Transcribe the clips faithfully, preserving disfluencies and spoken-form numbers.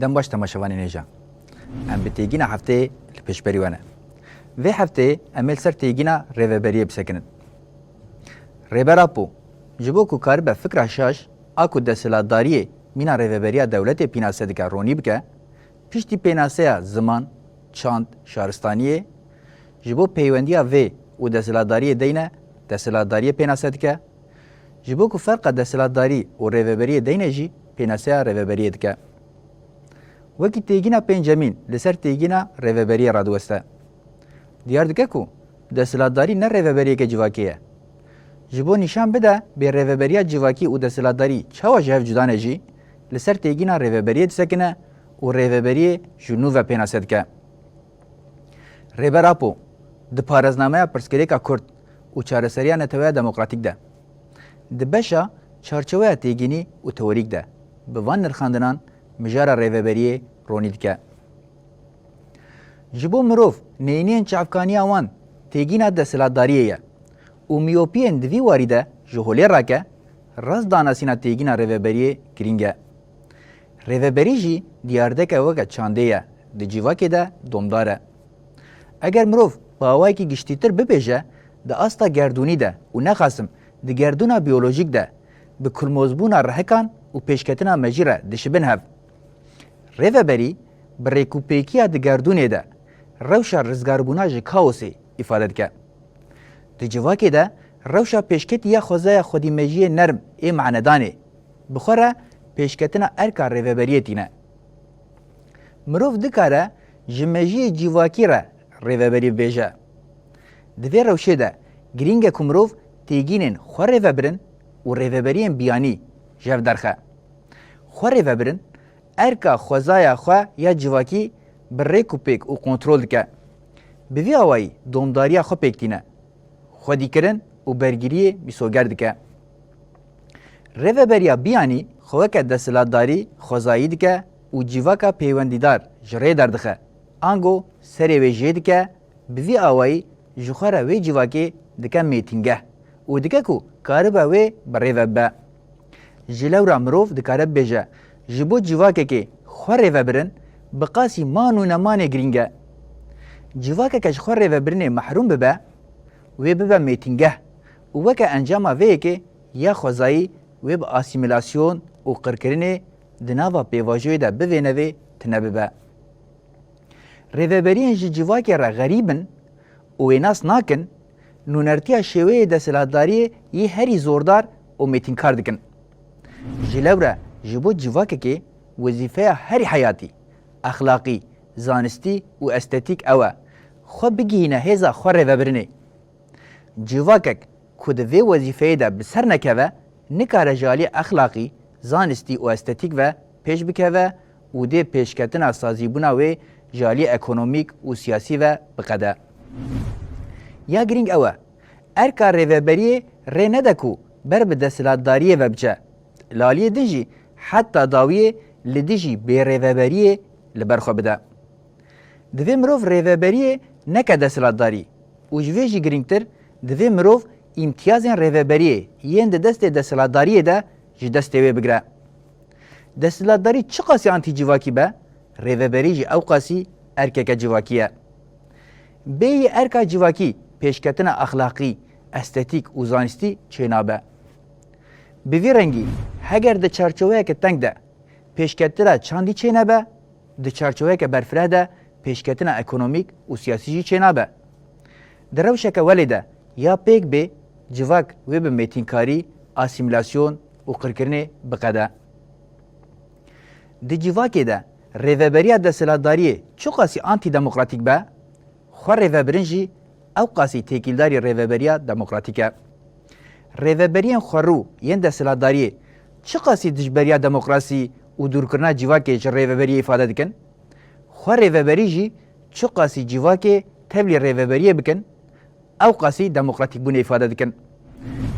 Dem baş temaşevanên hêja. Em bi têgîna hefteyê li pêşberî we ne. Vê hefteyê em ê li ser têgîna rêveberiyê bisekinin. Rêber Apo, ji bo ku karibe fikra şaş a ku desthilatdariyê mîna rêveberiya dewletê pînase dike ronî bike, piştî pênaseya ziman, çand, şaristaniyê, ji bo peywendiya vê û desthilatdariyê deyne, desthilatdariyê pênase dike, ji bo ku ferqa desthilatdarî û rêveberiyê deyne jî pênaseya rêveberiyê dike. Wekî têgîna pêncemîn li ser têgîna rêveberiyê radiweste. Diyar dike ku desthilatdarî ne rêveberiyeke civakê ye. Ji bo nîşan bide bêrêveberiya civakî û desthilatdarî çawa ji hev cuda ne jî, li ser têgîna rêveberiyê disekine û rêveberiyê ji nû ve pênase dike. Rêber Apo di parêznameya pirsgirêka Kurd û çareseriya neteweya demokratîk de, di beşa çarçoveya têgînî û teorîk de bi van nirxandinan mijara rêveberiyê ronî dike. Ji bo mirov neyîniyên çavkaniya wan têgîna desthilatdariyê ye û miyopiyên di vî warî de ji holê rake, rast danasîna têgîna rêveberiyê girîng e. Rêveberî jî diyardeke weke çandê ye, di civakê de domdar e. Eger mirov bi awayekî giştîtir bibêje, di asta gerdûnî de û nexasim di gerdûna biyolojîk de bi kulmozbûna rehikan û pêşketina mejî re dişibin hev. Rêveberî bi rêkûpêkiya di gerdûnê de rewşa rizgarbûna ji kaosê îfade dike. Di civakê de rewşa pêşketî ya xwezaya xwedîmejiyê nerm ê manedanê bi xwe re pêşketina erka rêveberiyê tîne. Mirov dikare ji mejiyê civakî re rêveberî bibêje. Di vê rewşê de girîng e ku mirov têgînên xwerêvebirin û rêveberiyên biyanî ji hev derxe. Xwerêvebirin erka xwezaya xwe ya civakî bi rêk û pêk û kontrol dike. Bi vî awayî domdariya xwe pêk tîne, xwedîkirin û bergiriyê mîsoger dike. Rêveberiya biyanî xwe weke desthilatdarî xwezayî dike û civaka peywendîdar ji rê derdixe. Ango serê wê jê dike, bi vî awayî ji xwe re wê civakê dike mêtingeh û dike ku karibe wê bi rê ve bibe. Ji lewra mirov dikare bibêje, ji bo civakekê xwe rêvebirin bi qasî man û nemanê girîng e. Civakeke ji xwe rêvebirinê mehrûm bibe, wê bibe mêtingeh û weke encama vê yekê ya xwezayî wê bi asîmîlasyon û qirkirinê di nava pêvajoyê de bivêne vê tune bibe. Rêveberiyên ji civakê re xerîb in û wê nas nakin, nûnertiya şêweyê desthilatdariyê yê herî zordar û mêtînkar dikin. Ji lewre ji bo civakekê wezîfeya herî heyatî, exlaqî, zanistî û estetîk ew e, xwe bigihîne hêza xwe rêvebirinê. Civakek ku di vê wezîfeyê de bi ser nekeve, nikare ji aliyê exlaqî, zanistî û estetîk ve pêş bikeve û dê pêşketina sazîbûna wê ji aliyê ekonomîk û siyasî ve biqede. Ya girîng ew e, erka rêveberiyê rê nede ku ber bi desthilatdariyê ve biçe. Li aliyê din jî heta dawiyê li dijî bêrêveberiyê li ber xwe bide. Divê mirov rêveberiyê neke desthilatdarî û ji vê jî girîngtir, divê mirov îmtiyazên rêveberiyê yên di destê desthilatdariyê de ji destê wê bigire. Desthilatdarî çiqasî antîcivakî be, rêveberî jî ewqasî erkeke civakî ye. Bêyî erka civakî pêşketina exlaqî, estetîk û zanistî çênabe. Bi vî rengî, heger di çarçoweyeke teng de pêşketina çandî çênebe, di çarçoweyeke berfireh de pêşketina ekonomîk û siyasî jî çênabe. Di rewşeke welê de ya pêk bê, civak wê bi mêtînkarî, asîmîlasyon û qirkirinê biqede. Di civakê de rêveberiya desthilatdariyê çiqasî antîdemokratîk be, xwe rêvebirin jî ewqasî têkildarî rêveberiya demokratîk e. Rêveberiyên xwerû yên desthilatdariyê çiqasî dijberiya demokrasî û dûrkirina civakê ji rêveberiyê îfade dikin, xwe rêveberî jî çiqasî civakê tevlî rêveberiyê bikin, ewqasî demokratîkbûnê îfade dikin.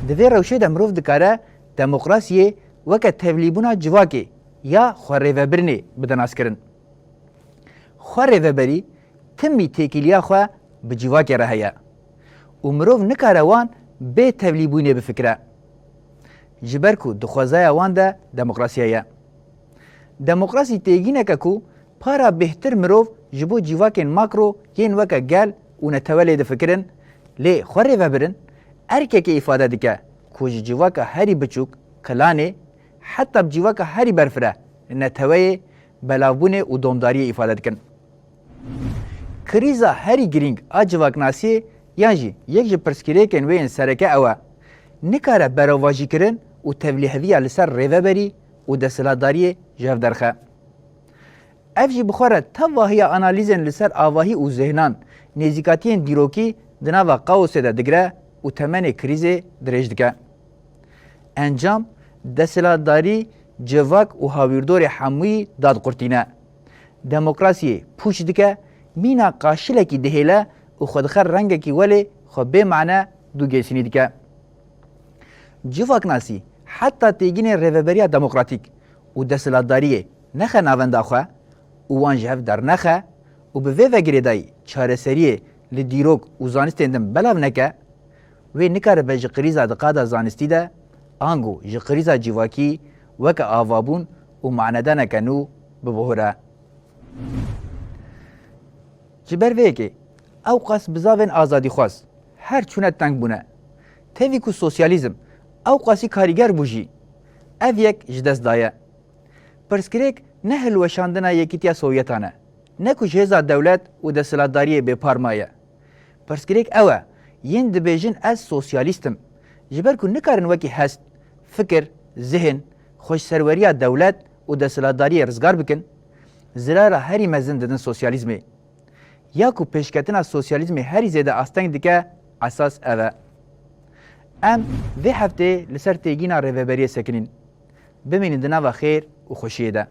Di vê rewşê de mirov dikare demokrasiyê weke tevlîbûna civakê ya xwerêvebirinê bide naskirin. Xwerêveberî timî têkiliya xwe bi civakê re heye û mirov nikare wan bê tevlîbûnê bifikire. Ji ber ku di xwezaya wan de demokrasiya ye. Demokrasî têgîneke ku para bêhtir mirov ji bo cîvakên makro yên weke gel û netewe lê difikirin, lê xwe rêvebirin, erkekê îfade dike ku ji cîvaka herî biçûk, klanê, heta bi cîvaka herî berfireh, neteweyê, belavbûnê û domdariyê îfade dikin. Krîza herî girîng a civaknasiyê yan jî yek ji pirsgirêkên wê yên sereke ew e, nikare berovajîkirin û tevlîheviya li ser rêveberî û desthilatdariyê ji hev derxe. Ev jî bi xwe re tevahiya analîzên li ser avahî û zihnan, nêzîkatiyên dîrokî di nava kaosê de digire û temenê krîzê dirêj dike. Encam, desthilatdarî, civak û hawîrdorê hemûyî dadiqurtîne. Demokrasiyê pûç dike, mîna qaşilekî dihêle û xwe dixe rengekî welê xwe bê mane dûgêsînî dike. Civaknasî heta têgînê rêveberiya demokratîk û desthilatdariyê nexe navenda xwe û wan ji hev dernexe û bi vê ve girêdayî çareseriyê li dîrok û zanistên din belav neke, wê nikaribe ji krîza di qada zanistî de, ango ji krîza civakî weke avabûn û manedaneke nû bibihûre. Ji ber vê yekê, ew qas bizavên azadîxwaz her çûne teng bûne. Tevî ku sosyalîzm ew qasî karîger bû jî, ev yek ji dest daye. Pirsgirêk ne hilweşandina Yekîtiya Sowyetan e, ne ku ji hêza dewlet û desthilatdariyê bêpar maye. Pirsgirêk ew e, yên dibêjin ez sosyalîst im, ji ber ku nikarin wekî hest, fikir, zihin, xwe ji serweriya dewlet û desthilatdariyê rizgar bikin, zirara herî mezin didin sosyalîzmê. Ya ku pêşketina sosyalîzmê herî zêde asteng dike, esas ev e. Em vê heftê li ser têgîna rêveberiyê sekinîn. Bimînin di nava xêr û xweşiyê de.